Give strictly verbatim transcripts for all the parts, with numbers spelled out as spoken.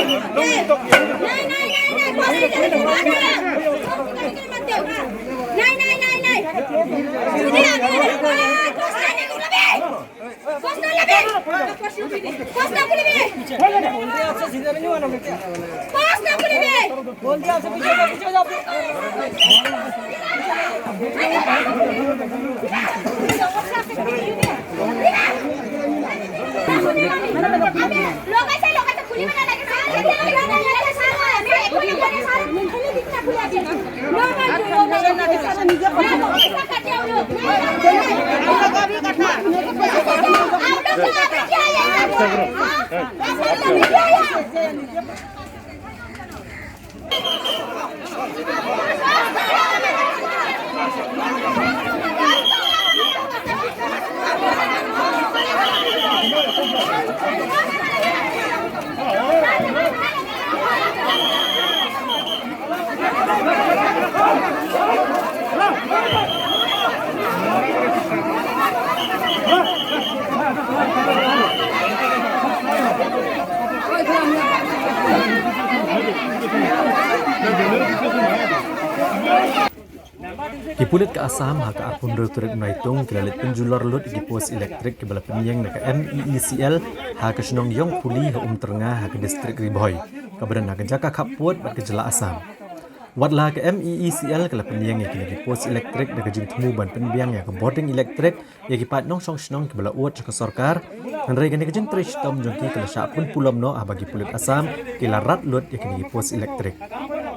Nai, nai, nai, nai. Nai, nai, nai, nai. Ki pulit ka Assam ha ka arphew hynriew tarik Naitung ki la leit pynjulor lut ïa ki post elektrik kiba la pynïeng na ka M E E C L ha ka shnong Yongphuli ha Umtyrnga ha ka distrik Ri Bhoi, kaba don ha ka jaka khappud bad ka jylla Assam. Wat la ka M E E C L ka la pynïeng ïa kine ki post elektrik da ka jingthmu ban pynbiang ïa ka bording elektrik ïa ki paid nongshong shnong kiba la ud sha ka sorkar, hynrei kane ka jingtrei shitom jong ki ka la shah pynpulom noh haba ki pulit Assam ki la rat lut ïa kine ki post elektrik.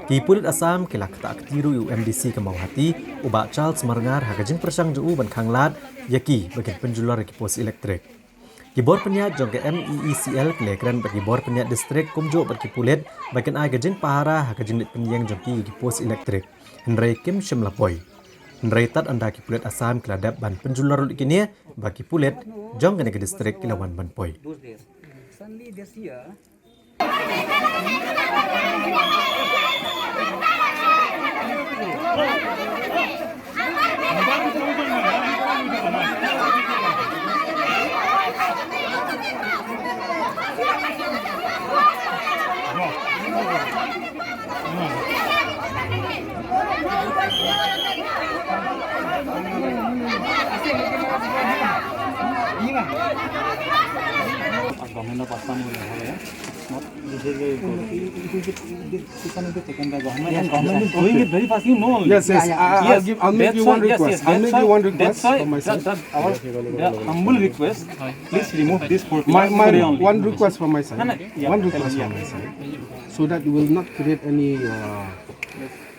Ki pulit Assam ki la ktah kti ruh ïa u M D C ka Mawhati, u Bah Charles Marngar, ha ka jingpyrshang jong u ban khanglad ïa ki ba kin pynjulor ïa ki post elektrik. Ki bor pynïaid jong ka M E E C L ki la ïakren bad ki bor pynïaid distrik kumjuh bad ki pulit ba kin ai ka jingpahara ha ka jingleit pynïeng jong ki ïa ki post elektrik, hynrei kim shym la poi. Hynrei tad ynda ki pulit Assam ki la dep ban pynjulor lut ïa kine, ba ki pulit jong kane ka distrik ki la wan ban poi. Government of Assam will have a, not, this is a, it will be, it will be taken by government, and government is doing it very fast, you know. Yes, yes. I'll give, I'll make you one request. I'll make you one request from my side. Our, the humble request, please remove this four pillars today only. One request from my side. No, no, yeah, one request from my side. So that you will not create any, uh,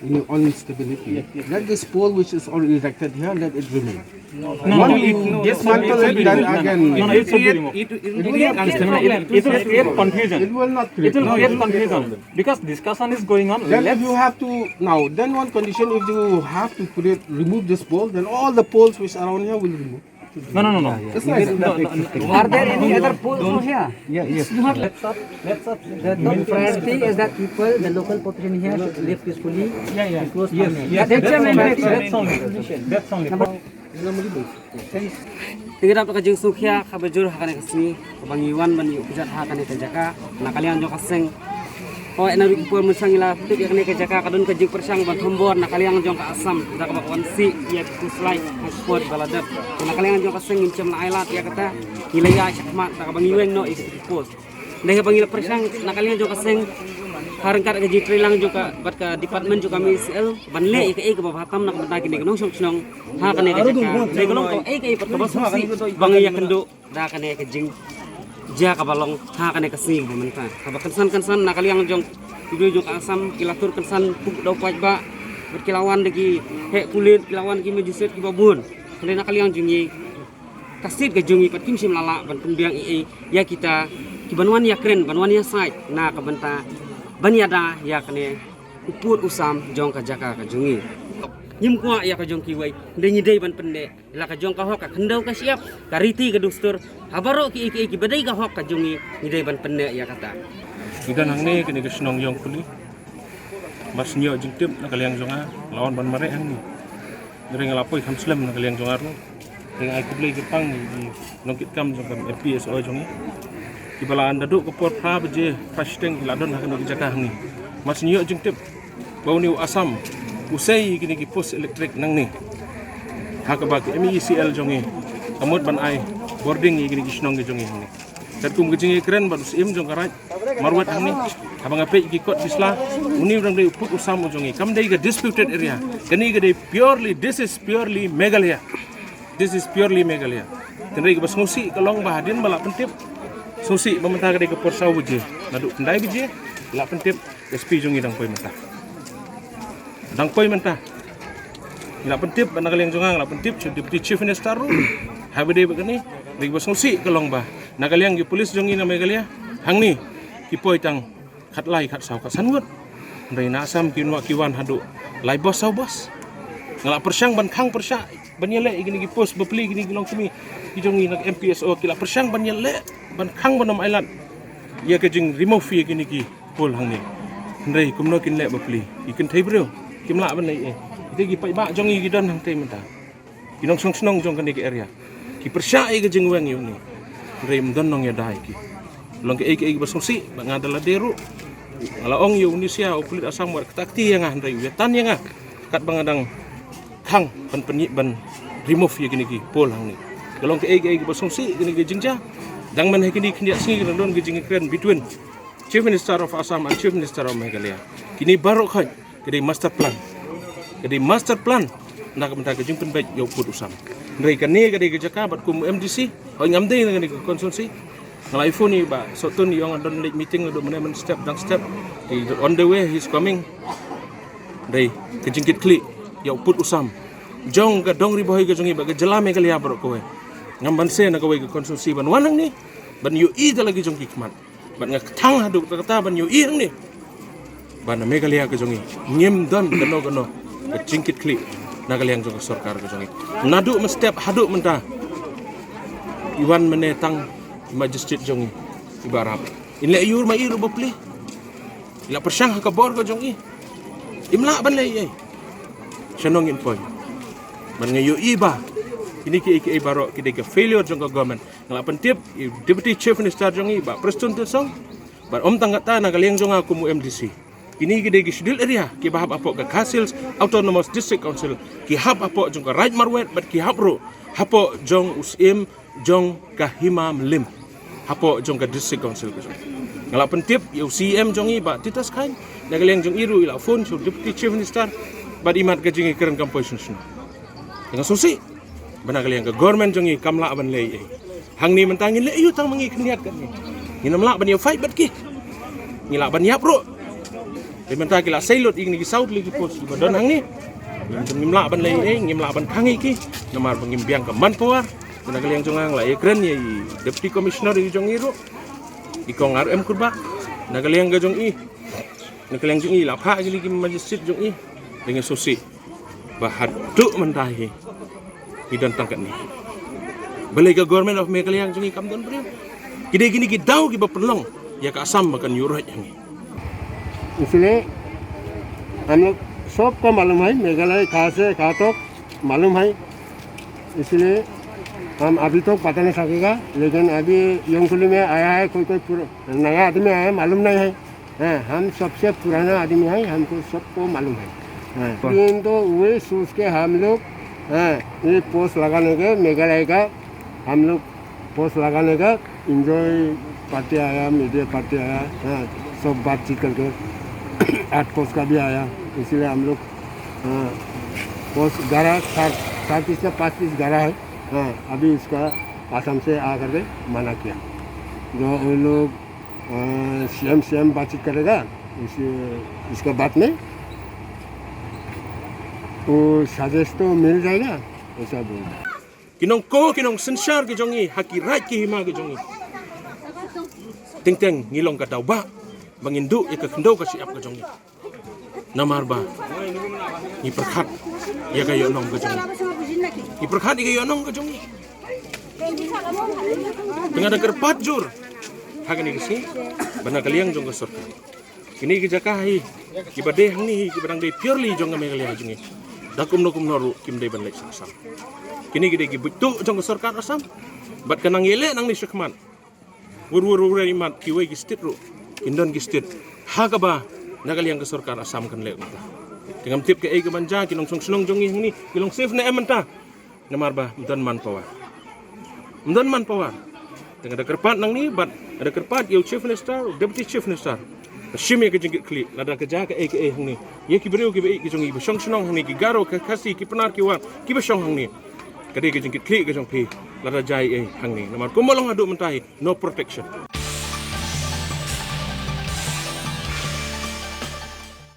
any instability. Yes, yes. Let this pole which is already erected here, let it remain. No, no, no, it, no, dismantle it, then again. No, no, it should be removed. It, it will create unstability. It will create confusion. It will not create confusion. It will create confusion. Because discussion is going on. Then if you have to, now, then one condition, if you have to create, remove this pole, then all the poles which are around here will remove. No, no, no, no. It's like that. Are there any other poles over here? Yeah, yes. Let's stop. Let's stop. The top priority is that people, the local population here should live peacefully. Yeah, yeah. Yes, yes. That's only. That's only. Thank you. Te ngi dap da ka jingsngewkhia kaba jur ha kane ka sngi kaba ngi wan ban ïuh kjat ha kane ka jaka na ka liang jong ka seng. Hooid, na ruh ki por mynshwa ngi la tip ïa kane ka jaka ka don ka jingpyrshang ban thombor na ka liang jong ka Assam da kaba wan sih ïa ki khuslai ha ki por ba la dep. Te na ka liang jong ka seng ngim shym la ailad ïa kata, ngi la ïaid shakhmat da kaba ngi weng noh ïa ki post. Dei haba ngi la pyrshang na ka liang jong ka seng ha ryngkat ka jingtreilang jong ka bad ka department jong ka M E E C L ban leh ïa kaei kaba bha tam na ka bynta kine ki nongshong shnong ha kane ka jaka. Dei ka long kaei kaei pat kaba sngewsih ba ngi ïakynduh da kane ka jingjia kaba long ha kane ka sngi kaba mynta. Kaba kynsan kynsan na ka liang jong ki briew jong ka Assam ki la tur kynsan puk da u paidbah bad ki la wan da ki heh pulit, ki la wan ki magistrate kiba bun. Hynrei na ka liang jong ngi, ka state ka jong ngi pat kim shym la lah ban pynbiang ei ei ïa kita kiban wan ïakren, ban wan ïasaid na ka bynta ban ïada ïa kane u pud u sam jong ka jaka ka jong ngi. Ngim kwah ïa ka jong kiwei, hynrei ngi dei ban pynneh la ka jong ka hok, ka khyndew ka shyiap, ka riti ka dustur, ha baroh kiei kiei kiba dei ka hok ka jong ngi, ngi dei ban pynneh ïa kata. Ngi don hangne kane ka shnong Yongphuli. Ba sngewthuh jingtip na ka liang jong nga, la wan ban mareh hangne. Hynrei nga la poi kham slem na ka liang jong nga ruh. Hynrei nga ai khublei kyrpang ïa i nongkitkam jong ka M P S O jong ngi. Kiba la naduh ka por phra baje phra shiteng ki la don ha kane ka jaka hangne. Mar shu ïoh jingtip ba une u Assam u sei ïa kine ki post elektrik nangne, ha kaba ka M E E C L jong ngi ka mut ban ai bording ïa kine ki shnong ki jong ngi hangne. Katkum ka jingïakren bad u Syiem jong ka Raid Marwet hangne, haba nga peit ki kot ki sla, une u dang dei u pud u sam u jong ngi, kam dei ka disputed area. Kane ka dei purely, this is purely Meghalaya. This is purely Meghalaya. Hynrei kaba sngewsih ka long ba hadien ba la pyntip, sngewsih ba mynta ka dei ka por saw baje, naduh khyndai baje la pyntip, S P jong ngi dang poi mynta. Dang poi mynta. Ngi la pyntip bad na ka liang jong nga, ngi la pyntip sha Deputy Chief Minister ruh. Haba dei ba kane, dei ba sngewsih ka long ba na ka liang ki police jong ngi na Meghalaya hangne ki poi tang khatlai, khatsaw, khatsan ngut. Hynrei na Assam ki wan, ki wan haduh lai bos, saw bos. Nga la pyrshang ban khang pyrshah ban ïaleh ïa kine ki post bapli, kine ki longkmie ki jong ngi na M P S O ki la pyrshang ban ïaleh ban khang ban ym ailad ïa ka jing remove ïa kine ki pole hangne. Hynrei kumno kin leh bapli, ki kynthei briew kim lah ban leh ei. Kita ki paidbah jong ngi ki don hangtei mynta, ki nongshong shnong jong kane ka area, ki pyrshah ïa ka jingweng ïa une. Hynrei ym don nongïada ïa ki. Long kaei kaei kaba sngewsih ba nga da lade ruh nga la ong ïa une sia u pulit Assam wat kata kti ïa nga, hynrei u ïa tan ïa nga katba nga dang khang ban pynï ban remove ïa kine ki pole hangne. Ka long kaei kaei kaba sngewsih kine ki jingjia. Dang man ha kine khyndiat sngi ka dang don ka jingïakren between Chief Minister of Assam and Chief Minister of Meghalaya. Kine baroh khoit ka dei master plan. Ka dei master plan na ka bynta ka jingpynbeit ïa u pud u sam. Hynrei kane ka dei ka jaka bad kum M D C, hooid ngam dei na kane ka constituency. Nga la ïa phone ïa i Bah Sohtun, ïa ong don leit meeting, naduh mynne mynstep dang step. He on the way, he's coming. Hynrei ka jingkitkhlieh ïa u pud u sam jong ka dong Ri Bhoi ka jong ngi bad ka jylla Meghalaya baroh kawei, ngam banse na kawei ka constituency ban wan hangne ban ïohi da la ki jong ki khmat. Bad nga kthang haduh katta katta ban ïohi hangne ba na Meghalaya ka jong ngi ngim don kano kano ka jingkitkhlieh na ka liang jong ka sorkar ka jong ngi. Naduh mynstep haduh mynta, i wan mynne tang i magistrate jong ngi, i Bah Rap. In leh ïur ma i ruh bapli. I la pyrshang ha ka bor ka jong i. Im lah ban leh ei ei. Shano ngin poi? Bad nga ïohi ba kine kiei kiei baroh ki dei ka failure jong ka government. Nga la pyntip i Deputy Chief Minister jong i Bah Prestone Tynsong. Bad ym tang katta, na ka liang jong nga kum u M D C, kine ki dei ki scheduled area kiba hap hapoh ka Khasi Hills Autonomous District Council, ki hap hapoh jong ka Raid Marwet bad ki hap ruh hapoh jong u Syiem jong ka Hima Mylliem, hapoh jong ka District Council ka jong. Nga la pyntip ïa u C E M jong i Bah Titus Chyne, na ka liang jong i ruh i la phone sha u Deputy Chief Minister bad imat ka jingïakren kam poi shano shano. Nga sngewsih ba na ka liang ka government jong ngi kam lah ban leh ei ei. Hangne mynta ngin leh ïa u tang ma ngi khyndiat katne. Ngin ym lah ban ïa fight bad ki. Ngi lah ban ïap ruh. Te mynta ki la sei lut ïa kine ki saw tylli ki post kiba don hangne. Ngim lah ban leh ei ei, ngim lah ban khang ïa ki. Namar ba ngim biang ka manpower. Te na ka liang jong nga nga la ïakren ïa i Deputy Commissioner i jong i ruh, i Kong R M Kurbah. Na ka liang ka jong i, na ka liang jong i la phah kine ki magistrate jong i. Te nga sngewsih ba haduh mynta hi ngi don tang katne. Balei ka Government of Meghalaya jong ngi kam don briew? Ki dei kine ki daw kiba pynlong ïa ka Assam ba kan ïuh roit ha ngi. इसलिए हम लोग सबको मालूम है, मेघालय कहाँ से कहाँ तक मालूम है। इसलिए हम अभी तो पता नहीं सकेगा, लेकिन अभी योंगकुली में आया है, कोई कोई पुर-, नया आदमी आया है, मालूम नहीं है। हाँ, हम सबसे पुराना आदमी है, हमको सबको मालूम है। हाँ, लेकिन तो वही सोच के हम लोग, हाँ, ये पोस्ट लगाने के मेघालय का हम लोग पोस्ट लगाने का एंजॉय पार्टी आया, मीडिया पार्टी आया, हाँ, सब बातचीत करके आठ पोस्ट का भी आया, इसीलिए हम लोग, हाँ, पोस्ट ग्यारह, चार, चार पीस का पाँच पीस ग्यारह है। हाँ, अभी उसका आसाम से आ करके मना किया। जो वो लोग, हाँ, सीएम, सीएम बातचीत करेगा, इस, इसके बाद में वो सजेस्ट तो मिल जाएगा, ऐसा बोल रहा। Ki nongko, ki nongsynshar ki jong ngi ha ki raid ki hima ki jong ngi, teng teng ngi long ka daw ba ba ngin duh ïa ka khyndew ka shyiap ka jong ngi. Namar ba ngi pyrkhat ïa ka ïohnong ka jong ngi. Ngi pyrkhat ïa ka ïohnong ka jong ngi. Te nga da kyrpad jur ha kane ka sngi ba na ka liang jong ka sorkar, kine ki jaka hi kiba dei hangne hi kiba dang dei purely jong ka Meghalaya jong ngi, da kumno kumno ruh kim dei ban leit sha Assam. Kine ki dei ki buit tuh jong ka sorkar Assam. Bad ka nang ïaleh nangne shakhmat, Wur wur wur i mat kiwei ki state ruh kin don ki state ha kaba na ka liang ka sorkar Assam kan leh mynta. Te ngam tip kaei ka ban jia, ki nongshong shnong jong ngi hangne ki long safe ne em mynta? Namar ba ym don manpower. Ym don manpower. Te nga da kyrpad nangne bad nga da kyrpad ïa u Chief Minister, u Deputy Chief Minister, ba shim ïa ka jingkitkhlieh, lada ka jia kaei kaei hangne ïa ki briew kiba ïeit ki jong ngi ba shong shnong hangne, ki Garo, ki Khasi, ki Pnar, ki War kiba shong hangne, ka dei ka jingkitkhlieh ka jong phi lada jia ei ei hangne. Namar kumba long haduh mynta hi, no protection.